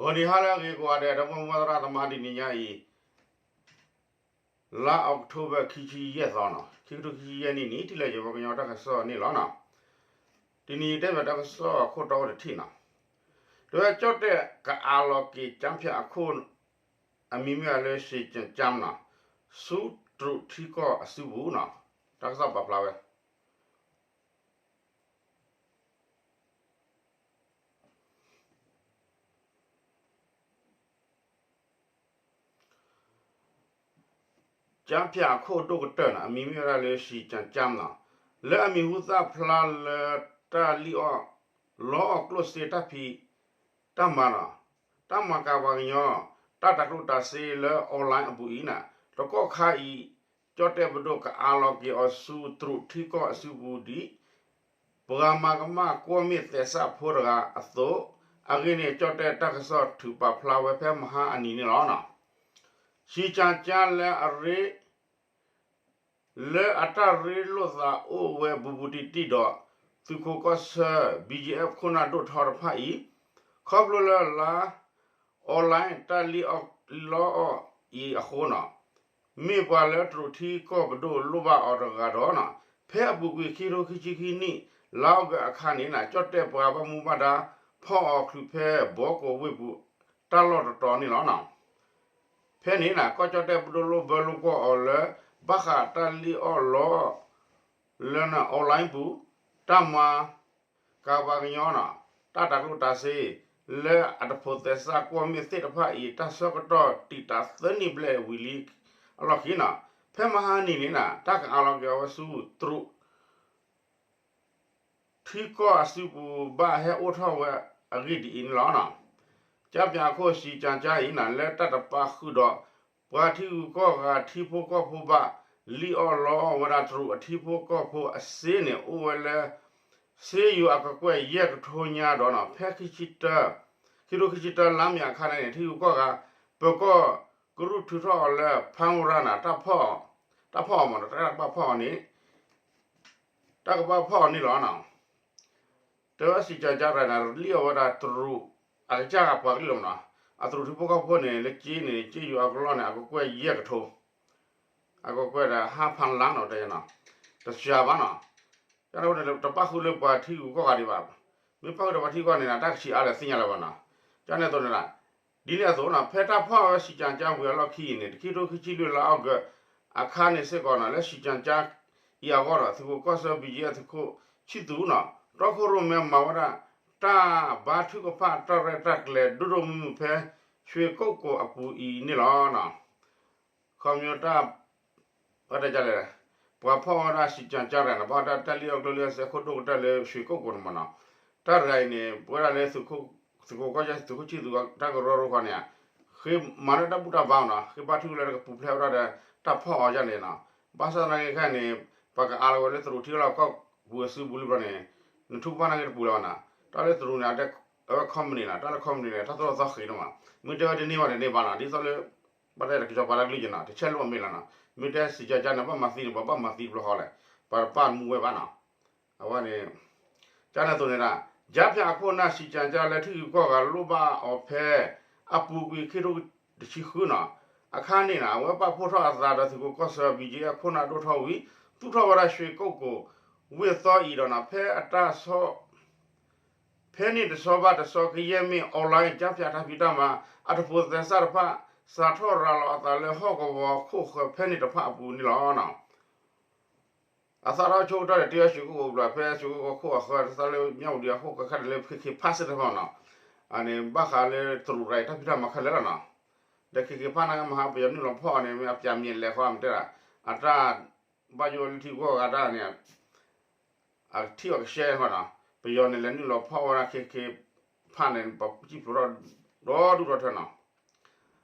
ဂီၤနံၤဟါလၢအဂ့ၤကိးဂၤဒဲး ဒီပုၢ်ဝဲၢ်သရၣ်သမါ တနံၤညါအံၤ လါအီးကထိဘၢၣ် ခံဆံယဲၢ်သီနီၤ, ခံကထိခံဆံယဲၢ်နံၣ်န့ၣ် ထံၣ်လိာ်က့ၤပှၤကညီတၢ်ကစီၣ်န့ၣ်လီၤနီၤ. တနံၤအံၤတဲဘၣ်တၢ်ကစီၣ်အခိၣ်တီအိၣ်တထံၣ်နီၤ, တဲဝဲကၠီၣ်တဲၣ်ကအးလီၤက့ၤ ကၠါဖၠးအခိၣ် အမံၤမ့ၢ်ဝဲလၢ ရှံၣ်ကၠၣ်ကၠါနီၤ, ဆူတရူးထံကီၢ်အစုပူၤနီၤ, တၢ်ကစီၣ်ပာ်ဖျါဝဲ ကၠါဖၠးအခိၣ်ဒိၣ်ကတၢၢ်နီၤ, အမံၤမ့ၢ်ဝဲဒၣ်လၢ ရှံၣ်ကၠၣ်ကၠါနီၤ, လၢအမံၤဟူသၣ်ဖျါလၢတၢ်လံၣ်အီၣ်လီအီၣ်ကျိၣ်စ့တၢ်ဖံးတၢ်မၤနီၤ, တၢ်မၤကၤပှၤကညီ တၢ်တၤကျိၣ်တၤစ့လၢ online အပူၤအံၤနီၤ, တကီၢ်ခါအံၤ ကၠီၣ်တဲၣ်ပဒိၣ်ကအးလီၤက့ၤအီၤဆူတရူးထံကီၢ်အစုပူၤဒ် ပှၤမၤကမၣ်ကွီၢ်မ့ၢ်သဲးစးဖိတဂၤအသိး, အဂ့ၢ်န့ၣ် ကၠီၣ်တဲၣ်တၢ်ကစီၣ်ထုးပာ်ဖျါဝဲဖဲမဟါအနံၤန့ၣ်လီၤ. ရှံၣ်ကၠၣ်ကၠါလၢအရ့ လၢအတၢ်ရ့လိာ်သးအိၣ်ဝဲဘူးဘူးတံၢ်တံၢ်ဒီး သုးခိးကီၢ်ဆၢ ဘံၣ်ကၠံၣ်အ့ၣ် ခိၣ်နၢ်ဒိၣ်ထီတဖၣ်အံၤ ခီဖျိလၢလါ online တၢ်လံၣ်အီၣ်လီအီၣ်အံၤအဃိနီၤ, မ့ၢ်ပှၤလၢတရူးထံကီၢ်ပဒိၣ်လိၣ်ဘၣ်အီၤတဂၤဒီးနီၤ, ဖဲအပူၤကွံာ်ခံကထိခံဆံခံနံၣ် လါအီကူးအခါန့ၣ်နီၤ, ကၠီၣ်တဲၣ်ပှၤဘၣ်မူဘၣ်ဒါ ဖီၣ်အီၤချုးဖဲဘီကီးဝ့ၢ်ပူၤ တၢ်လီၢ်တတီၤန့ၣ်လီၤ. ဖဲန့ၣ်နီၤ ကီၢ်ကၠီၣ်တဲၣ်ပဒိၣ်လိၣ်ဘၢလိၣ်ကွီၢ်အီၤလၢ ဘၣ်ဃးတၢ်လံၣ်အီၣ်လီအီၣ် လၢ online ပူၤ တၢ်မၤကၤပှၤကညီနီၤ, တၢ်တၤကျိၣ်တၤစ့ လၢအတဖိးသဲးစးကွီၢ်မ့ၢ်သ့ၣ်တဖၣ်အံၤ တၢ်ဆၢကတီၢ်တံာ်တာ်သၢနံၣ်ဘျဲၣ်ဝံၤလံအလီၢ်ခံနီၤ, ဖဲမဟါနံၤန့ၣ်နီၤ တၢ်ကအးလီၤက့ၤအီၤဝဲဆူတရူး ထံကီၢ်အစုပူၤဘၣ်ဟဲအိၣ်ထီၣ်ဝဲအဂ့ၢ်ဒ်အံၤန့ၣ်လီၤ. ကၠါဖၠးအခိၣ် ရှံၣ်ကၠၣ်ကၠါအံၤနီၤ လၢတၢ်တပာ်ဃုာ်ဒီး ပှၤထံဂုၤကီၢ်ဂၤထံဖိကီၢ်ဖိဘၣ် လံၣ်အီၣ်လီအီၣ်ဝဲဒၣ်တရူးအထံဖိကီၢ်ဖိအစ့န့ၣ် အိၣ်ဝဲလၢ စ့ယိၤအကကွဲၢ်ယဲၢ်ကထိညါဒီးနီၤ ဖဲခံဆံတၢ ခံကထိခံဆံတၢ လါမ့ၤအခါန့ၣ် ထံဂုၤကီၢ်ဂၤ ပၢၤကီၢ်ကရူၢ်ထုးထီၣ်အီၤလၢ ဖၣ်မရၣ်နီၤ တၢ်ဖီၣ်အီၤမး တၢ်ကဘၣ်ဖီၣ်အီၤန့ၣ် တၢ်ကဘၣ်ဖီၣ်အီၤန့ၣ်လီၤ. တဲဝဲ ရှံၣ်ကၠၣ်ကၠါတဂၤန့ၣ် လံၣ်အီၣ်ဝဲဒၣ်တရူး အကစၢ်ဂၤပှၤကလုာ်လီၤမးနီၤ, အတရူးထံဖိကီၢ်ဖိန့ၣ် လၢက့န့ၣ် က့ယိၤအကလီၢ်န့ၣ် အကကွဲၢ်ယဲၢ်ကထိ အကကွဲၢ်ဒီး ဟါဖးလါနီၤ တဲနီၤ, တစှၤဘၣ်နီၤ, ကန့ၣ်အဃိန့ၣ် တပာ်ဃုာ်လၢပှၤထံဂုၤကီၢ်ဂၤဒံးဘၣ်, မ့ၢ်ပာ်ဃုာ်ဒီးပှၤထံဂုၤကီၢ်န့ၣ် တၢ်ကဆံးအါလဲၣ်သ့ၣ်ညါလၢၤဘၣ်နီၤ, ကန့ၣ်အသိးန့ၣ် ဒ်န့ၣ်အသိးနီၤ ဖဲတၢ်ဖီၣ်ဝဲ ရှံၣ်ကၠၣ်ကၠါဝံၤအလီၢ်ခံအံၤန့ၣ် ခံကထိခံဆံလွံၢ် လါအီကူးအခါန့ၣ်စ့ၢ်ကီးနီၤ လၢ ရှံၣ်ကၠၣ်ကၠါအံၤအဂီၢ်ဒီး သုးခိးကီၢ်ဆၢ ဘံၣ်ကၠံၣ်အ့ၣ် သုးခိၣ်ဆံၣ်သူးနီၤ တီခိၣ်ရိၣ်မဲမၤဝဲဒၣ် တၢ်ဘါထုကဖၣ် တၢ်ရဲၣ်တၢ်ကျဲၤဒိၣ်ဒိၣ်မုၢ်မုၢ်ဖဲ ရွှေကုက္ကို အပူၤအံၤန့ၣ်လီၤ. ခီဖျိတၢ် ပတဲလဲၣ် ပှၤဖီၣ်ဝဲဒၣ် ရှံၣ်ကၠၣ်ကၠါတဂၤန့ၣ် ဘၣ်ဃးတၢ်လံၣ်အီၣ်ကျိၣ်လံၣ်အီၣ်စ့အခိၣ်ဒိၣ်ကတၢၢ်လၢ ရွှေကုက္ကို န့ၣ်မးနီၤ, တၢ်တဂၤအံၤန့ၣ် ပဝဲဒၣ်လၢ သုးခိးကီၢ်ဆၢ သုးခိၣ်ဆံၣ်သူး တၢ်ကရၢကရိဃီန့ၣ် ဃ့မၤလၢတၢ်ဘူၣ်တၢ်ဘါနီၤ ဃ့ဘါထုကဖၣ်လၢကပူၤဖျဲးဝဲဒၣ်ဒီး တၢ်ဖီၣ်အီၤယါန့ၣ်နီၤ, ဘၣ်ဆၣ်သနာ်က့ခဲအံၤန့ၣ် ပှၤကအးလီၤဝဲလၢတရူးထံလီၢ်ကီၢ်ပူၤအစုပူၤလံဘျီန့ၣ် နထူၣ်ကပၣ်နာ်က့တပူၤလၢၤဘၣ်နီၤ, တၢ်လၢတရူးန့ၣ် အဝဲ company နီၤ တၢ်လၢ company န့ၣ် တၢ်သိၣ်တၢ်သီဃ့န့ၣ်မး, မ့ၢ်တဲဝဲတန့ၢ်ဘၣ်တန့ၢ်ဘၣ်နီၤ ဒ်သိးလၢ ဘၣ်တဲတကစီၤပၤတၢ်ကလုၢ်က့ၤနီၤ တဆဲးလိာ်မ့ၢ်လီၤနီၤ, မ့ၢ်တဲ ရှံၣ်ကၠၣ်ကၠါန့ၣ် ဘၣ်မၤသံန့ၣ် ပှၤဘၣ်မၤသံတဘျီဃီလဲၣ်, ပှၤတပာ်မူဝဲဘၣ်နီၤ, အဝဲန့ၣ် ကန့ၣ်အသိးန့ၣ်ဒၣ် ကၠါဖၠးအခိၣ်နၢ် ရှံၣ်ကၠၣ်ကၠါလၢထံဂုၤကီၢ်ဂၤလိၣ်ဘၣ်အီၤဖဲ အပူၤကွံာ်ခံကထိတဆံဃုနီၤ, အခါန့ၣ်နီၤ အဝဲပာ်ဖှိၣ်ထီၣ်အသးဒီးသုးခိးကီၢ်ဆၢ ဘံၣ်ကၠံၣ်အ့ၣ် အခိၣ်နၢ်ဒိၣ်ထီၣ်ဝံၤ သူၣ်ထီၣ်ဝဲဒၣ် ရွှေကုက္ကို ဝ့ၢ်သီအံၤဒီးနီၤ ဖဲအတၢ်ဆီ ဖဲန့ၣ်တဆီဘၣ်တဆီ ကယဲၢ်မ့ၢ် online ကၠါဖၠးတၢ်ဖံးတၢ်မၤ အတဖိးသဲစးတဖၣ် စးထီၣ်ရၤလီၤအသးလၢဟီၣ်ကဝီၤခိၣ်ဃၢၤဖဲန့ၣ်တဖၣ်အပူၤန့ၣ်လီၤ. အသးထီၣ်ဆိကတၢၢ်ဒီး တ့အီၣ် ရွှေကုက္ကို ဘျီ ဖဲရွှေကုက္ကိုခိၣ်အဃၢၤ တသီလၢ မြဝတီ အခိၣ်ဃၢၤခဲလၢာ်လၢ ခ့ခ့ဖးစ့ၢ်တဖၣ်နီၤ, အန့ၣ် ဘၣ်ဃးလၢတရူးရၤအံၤ တၢ်ဖံးတၢ်မၤခဲလၢာ်လီၤနီၤ, ဒီး ခ့ခ့ဖး နာ်က့မဟါ ပယီၤနုာ်လီၤဖီၣ်အီၤန့ၣ် မ့ၢ်အပျးမံၤလဲၤဃီမ့ၢ်တဲဒၣ် အတၢ် ဘၣ်ယိၣ်လၢထံဂုၤကီၢ်ဂၤတၢ်န့ၣ် အထံၣ်အီၤကရှဲဃီနီၤ, ပယီၤန့ၣ် လဲၤနုာ်လီၤဖီၣ်ဝဲဒၣ် ခ့ခ့ဖးန့ၣ် ပစံၣ်ဖျိးထီၣ် ဒီဒူၣ်ဒီထၢနီၤ,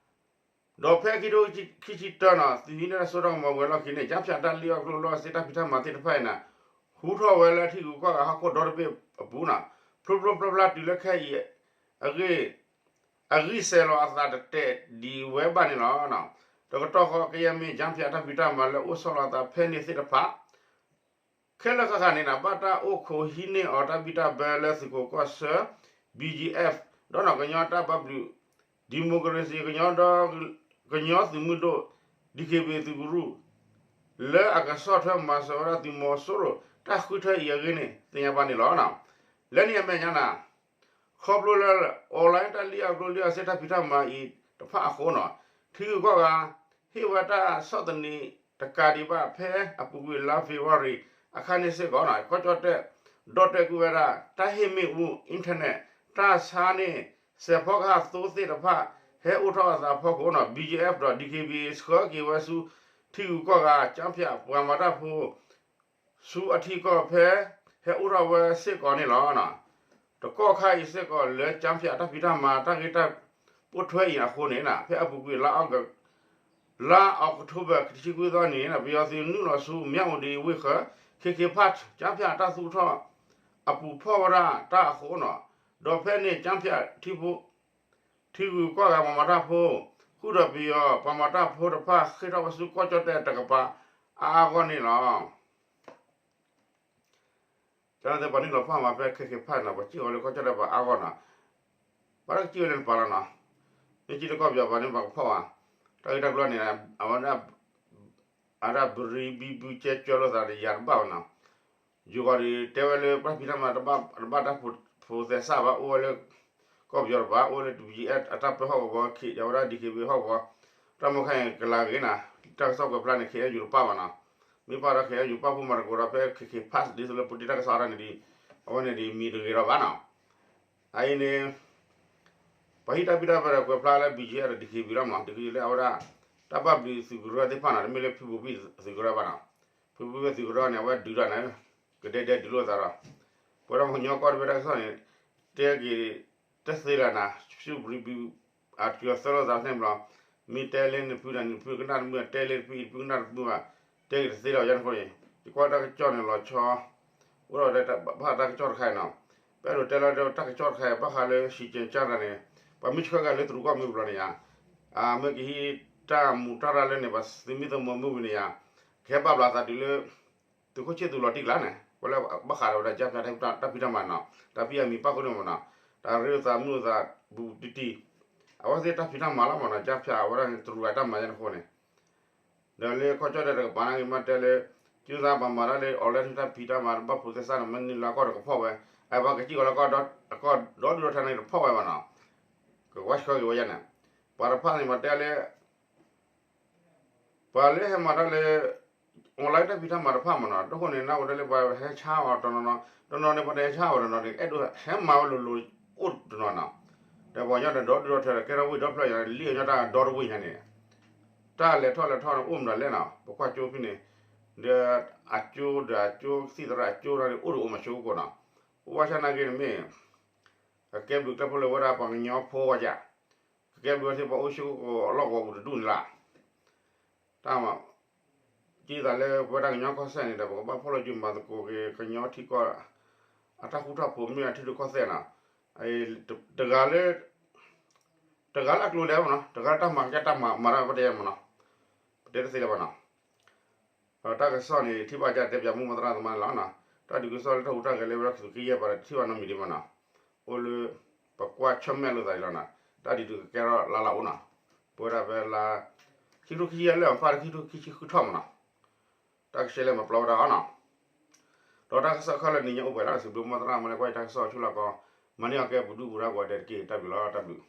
ဒီးဖဲခံကထိခံဆံတၢနီၤ သုးဟံးန့ၢ်တၢ်စိတၢ်ကမီၤဝံၤအလီၢ်ခံန့ၣ် ကၠါဖၠးတၢ်လံၣ်အီၣ်ကျိၣ်လီအီၣ်စ့တၢ်ဖံးတၢ်မၤသ့ၣ်တဖၣ်အံၤန့ၣ် ဟူထီၣ်ဝဲလၢထံဂုၤကီၢ်ဂၤဟီၣ်ခိၣ်ဒီတဘ့ၣ်အပူၤနီၤ, ဖျိဖျိဖျါဖျါတုၤလၢခဲအံၤ အဂံၢ် အဂံၢ်စဲၤလီၤအသးတတဲာ်ဒံးဝဲဘၣ်န့ၣ်လီၤ. တကတီၢ်ဃီ ကယဲၢ်မ့ၢ် ကၠါဖၠးတၢ်ဖံးတၢ်မၤလၢအိၣ်ဆီလီၤအသးဖဲန့ၣ်သ့ၣ်တဖၣ် ခဲလၢာ်ဃၣ်ဃၣ်န့ၣ်နီၤ ဘၣ်တၢ်အိၣ်ခိးဟံးန့ၢ်အီၤတၢ်ဘံၣ်တၢ်ဘၢလၢသုးခိးကီၢ်ဆၢ ဘံၣ်ကၠံၣ်အ့ၣ် ဒီးနီၢ်ကညီတၢ်ဘၣ်ဘျုး Democracy ကညီဒီ ကညီသုးမုၢ်ဒိၣ် DKBA သုးကရူၢ် လၢအကဆီၣ်ထွဲမၤစၢၤဝဲဒၣ်သုးမီၤစိရိၤတၢ်ဃုထၢအံၤအဂ့ၢ်န့ၣ် သ့ၣ်ညါဘၣ်န့ၣ်လီၤ. လၢန့ၣ်အမဲာ်ညါန့ၣ် ခီဖျိလၢ online တၢ်လံၣ်အကျိၣ်လံၣ်အစ့တၢ်ဖံးတၢ်မၤအံၤတဖၣ်အဃိန့ၣ် ထံဂုၤကီၢ်ဂၤ ဟ့ၣ်ဝဲတၢ်ဆီၣ်သနံးတကးဒံးဘၣ် ဖဲအပူၤကွံာ်လါ February အခါန့ၣ်စ့ၢ်ကီးန့ၣ် ကီၢ်ကၠီၣ်တဲၣ် ဒီၣ်တဲာ်ကွံာ်ဝဲဒၣ် တၢ်ဟ့ၣ်မ့ၣ်အူ internet တၢ်ဆါန့ၣ် စဲးဖီကဟၣ်သိသ့ၣ်တဖၣ် ဟဲအိၣ်ထီၣ်အသးအဖီခိၣ်န့ၣ် BGF ဒီး DKBA ဆှၢက့ၤဝဲဆူ ထံဂုၤကီၢ်ဂၤ ကၠၣ်ဖၠၣ်ပှၤမၤတၢ်ဖိ ဆူအထံကီၢ်ဖဲ ဟဲအိၣ်ထီၣ်ဝဲစ့ၢ်ကီးန့ၣ်လီၤ. တကီၢ်ခါအံၤစ့ၢ်ကီးလၢ ကၠၣ်ဖၠၣ်တၢ်ဖံးတၢ်မၤတၢ်ဂ့ၢ်တၢ်ပိာ်ထွဲအံၤအဃိန့ၣ် ဖဲအပူၤကွံာ်လါ လါ October တဆံခွံသီနံၤန့ၣ် ပယီၤသုးနုာ်လီၤဆူ မၠၣ်ဝတံၤဝ့ၢ်ဃၢၤ ခ့ခ့ဖး ကၠၣ်ဖၠၣ်တၢ်သူၣ်ထီၣ်အပူၤဖီၣ်ဝဲဒၣ်တၢ်အဃိန့ၣ် ဒီးဖဲန့ၣ် ကၠၣ်ဖၠၣ်ထံဖိ ထံဂုၤကီၢ်ဂၤပှၤမၤတၢ်ဖိ ဃုာ်ဒီးပယီၤပှၤမၤတၢ်ဖိတဖၣ် ဃ့ၢ်ထီၣ်ဝဲဆူကီၢ်ကၠီၣ်တဲၣ်တကပၤအါအါဂီၢ်န့ၣ်လီၤ. ကန့ၣ်ပှၤနုာ်လီၤဖီၣ်မၤဖဲခ့ခ့ဖးန့ၣ် ပှၤစံၣ်ဃီၤလၢကီၢ်ကၠီၣ်တဲၣ်ပၤအါဂီၢ်န့ၣ် ဘၣ်တၢ်ကစံၣ်ဝဲလၢနပၤလီၤန့ၣ် မ့ၢ်စံၣ်လၢကီၢ်ပယီၤပၤန့ၣ် ပှၤကဖီၣ်ဘၣ် တၢ်ဂ့ၢ်တၢ်ကျိၤန့ၣ် အဝဲဒၣ် အဝဲဒၣ်ဘရံဘံဘူကဲကၠီလိာ်သးဒီးယၤတဘၣ်ဘၣ်န့ၣ် ယိၤကီၢ်ဒီး တဲဝဲလၢပှၤဖံးတၢ်မၤတဘၣ် တဘၣ်တၢ်ဖိသဲစးဘၣ် အိၣ်ဝဲလၢ ကီၢ်ပယီၤတပၤ အိၣ်ဝဲလၢ BGF အတၢ်ပၢဟီၣ်ကဝီၤ ခ့ အဝဲဒၣ် DKBA ဟီၣ်ကဝီၤ တၢ်မုၢ်ခါအံၤကလၤဂ့ၤန့ၣ် တၢ်ကစီၣ်ကွဲးဖျါန့ၣ် ခဲအံၤယူၤတပၣ်ဘၣ်န့ၣ် မ့ၢ်ပၢ်ဒီးခဲအံၤယူၤပၣ်ဖိမၤသကိးဒီးဖဲ ခ့ခ့ဖး ဒ်သိးလၢပူၤတ့ၢ်တၢ်ကစီၣ်အါန့ၣ်ဒီး အဝဲန့ၣ်ဒီးမံၤတဂ့ၤထီၣ်ဘၣ်န့ၣ် အအံၤန့ၣ် ပှၤဟံးတၢ်ဘံၣ်တၢ်ဘၢဒီးကွဲးဖျါလၢ BGF ဒီး DKBA လီၤမး DKBA လၢအဝဲဒၣ် တၢ်ဘၣ်ဘျုးသုးကရၢသ့ၣ်တဖၣ်န့ၣ် တမ့ၢ်လၢဖုဘိဘံၣ်သုးကရၢဘၣ်န့ၣ် ဖုဘိဘံၣ်သုးကရၢန့ၣ် အဝဲဒုးတၢ်န့ၣ် ကဒဲဒဲဒုးလိာ်သးဒီး ပဝဲဒၣ်ပှၤကညီကီၢ်တဘ့ၣ်တၢ်ကစီၣ်န့ၣ် တဲက့ၤ တသ့လၢၤနၤ ဆူဘရံဘံ အကၢၤသၢလိာ်သးန့ၣ်ဘျီ မ့ၢ်တဲလၢနဖုန့ၣ် နဖုကနၣ်တမုာ် တဲလၢနဖုအံၤ နဖုကနၣ်တမုာ်ဘၣ် တဲက့ၤတသ့လၢၤယၤန့ၣ်အဃိန့ၣ် ယကွၢ်တၢ်ကစီၣ်န့ၣ်လီၤဆီ အိၣ်ဒီးဘၣ်ဃးတၢ်ကစီၣ်တခါအံၤန့ၣ် ပအဲၣ်ဒိးတဲလီၤတၢ်ကစီၣ်တခါအံၤ ဘၣ်ဃးလၢ ဟံၣ်ကၠ့ၣ်ကၠၣ်တၢ်န့ၣ် ပှၤမ့ၢ်ဆှၢက့ၤလၢတရူးကီၢ်မ့ၢ်ဘျီန့ၣ်ယါ အမ့ၢ်ကဟံးတၢ်မူးတၢ်ရၢ်လၢန့ၣ် ပှၤသုးမုၢ်သးမုၢ်မုၢ်ဝံၤန့ၣ်ယါ ကဟဲဘၣ်ဘျးသးတုၤလၢ သုးခိၣ်ဆ့ၣ်သူးလီၤတံၢ်ကျါန့ၣ် ပှၤလၢဘၣ်ဃးဒီးဝဲဒၣ် ကၠၣ်ဖၠၣ်တၢ်ဖံးတၢ်မၤန့ၣ် တၢ်ဖံးအမံၤပၣ်ဃုာ်န့ၣ်မ့ၢ်န့ၣ် တၢ်ရ့လိာ်သးမုာ်လိာ်သးဘူးဘူးတံၢ်တံၢ် အဝဲသ့ၣ်တၢ်ဖံးတၢ်မၤလီၤမ့ၢ်န့ၣ် ကၠၣ်ဖၠၣ်အဝဲဒၣ်န့ၣ် တရူးအတၢ်မၤညါန့ၣ်အဃိန့ၣ် ဒီးလၢကီၢ်ကၠီၣ်တဲၣ်တကပၤန့ၣ်ဂ့ၤ မ့ၢ်တဲလၢ ကၠူသးပှၤမၤတၢ်လၢ online တၢ်ဖံးတၢ်မၤတဘၣ်ဖိးသဲစးန့ၣ် မ့ၢ်နုာ်လၢအကီၢ်တကဖီၣ်ဝဲ အပှၤကစံၣ်ကီးလၢအကီၢ်ဒီဒူၣ်ဒီထၢန့ၣ်တဖီၣ်ဝဲဘၣ်န့ၣ် ကဝါဆှၢက့ၤဝဲယါန့ၣ် ပှၤတဖၣ်န့ၣ်မ့ၢ်တဲလၢ ပှၤလၢဟဲမၤတၢ်လၢ online တၢ်ဖံးတၢ်မၤတဖၣ်မ့ၢ်န့ၣ် တဃိန့ၣ် နအိၣ်တဲလၢပှၤဟဲဆါအီၤတနီၤနီၤ တနီၤန့ၣ် ပှၤတဟဲဆါအီၤတနီၤန့ၣ် အဲၣ်ဒိးဟဲမၤဝဲလိၤလိၤအိၣ်တနီၤန့ၣ် ဒီးပှၤကညီန့ၣ် ဒီဒူၣ်ဒီထၢ ကဲထီၣ်ဝ့ၢ်ဒီဖျၢၣ်ညါန့ၣ် လံၣ်အညီတၢ်ဒီတဝ့ၢ်ညါန့ၣ် တၢ်လဲၤထီၣ်လဲၤထီၣ်န့ၣ် အိၣ်မနုၤလဲၣ်န့ၣ် ပကွၢ်ကၠိဖဲန့ၣ် ဒီးအကၠိဒီးအကၠိ ကသံၣ်သရၣ်အကၠိန့ၣ် အိၣ်တအိၣ်မးဆိကမိၣ်န့ၣ် အိၣ်ဝဲဆၣ်နာ်က့န့ၣ်မ့ၢ် ကကဲဘျုးကျဲဖိလၢဝဲဒၣ်ပှၤကညီဖိဝဲယါ ကကဲဘျုးဝဲသ့ၣ်ပှၤအိၣ်ဆူၣ်ကီးအလီၢ်ကဝီၤပူၤတဒူၣ်န့ၣ်လီၤ တၢ်မၤ ကသံၣ်သရၣ်လၢပဝဲဒၣ်ကညီကီၢ်စဲၣ်န့ၣ်ဒီး ပကဘၣ်ဖီၣ်လိာ်ယုာ်မၤသကိးက့ၤ ကညီထံကီၢ် အတၢ်ဃူတၢ်ဖိးမ့ၢ်အထံရူၢ်ကီၢ်သဲးန့ၣ် တဂၤလၢ တဂၤလၢအကျိၤလဲၣ်မ့ၢ်န့ၣ် တဂၤလၢတၢ်မၤကစၢ်တၢ်မၤမၤတၢ်ပတဲမ့ၢ်န့ၣ် ပတဲတသ့လၢၤဘၣ်န့ၣ် ဒီးတၢ်ကစီၣ်န့ၣ် ထံၣ်ဘၣ်ဒ်တဲပၠးမူးမီၢ်သရၣ်သမါန့ၣ်လီၤ. တၢ်ဒုးကစီၣ်လၢတၢ်ဟူးတၢ်ဂဲၤလၢဝဲဒၣ်သုးက့ယဲၢ်ပှၤဒီး ထံၣ်ဘၣ်နီတမံၤဒံးမ့ၢ်န့ၣ် အိၣ်လၢ ပကွၢ်ဆၢၣ်မဲာ်လိာ်သးအံၤလီၤန့ၣ် တၢ်ဒုးဒုးကကဲထီၣ်လၢ်လၢ်အိၣ်န့ၣ် ပဝဲဒၣ်ဖဲလါ ခံကထိခံဆံယဲၢ်လၢအဖၣ်ဒီး ခံကထိခံဆံဃုထီၣ်မ့ၢ်န့ၣ် တၢ်ကဆှဲလၢမၤပျီဝဲဒၣ်အီၤန့ၣ် ဒီးတၢ်ကစီၣ်ခဲလၢာ်န့ၣ်ညါအိၣ်ပှဲၤလီၤ. စံးဘျုးမီၢ်သရၣ်မ့ၢ်လၢကွၢ်ယတၢ်ကစီၣ်ဆူလီၢ်ကီ မၤန့ၢ်အီၤကဲပဒူၣ်ပူၤရၢ်ကိးဂၤဒဲးတက့ၢ်. တၢ်ဘျုးလီၤ တၢ်ဘျုး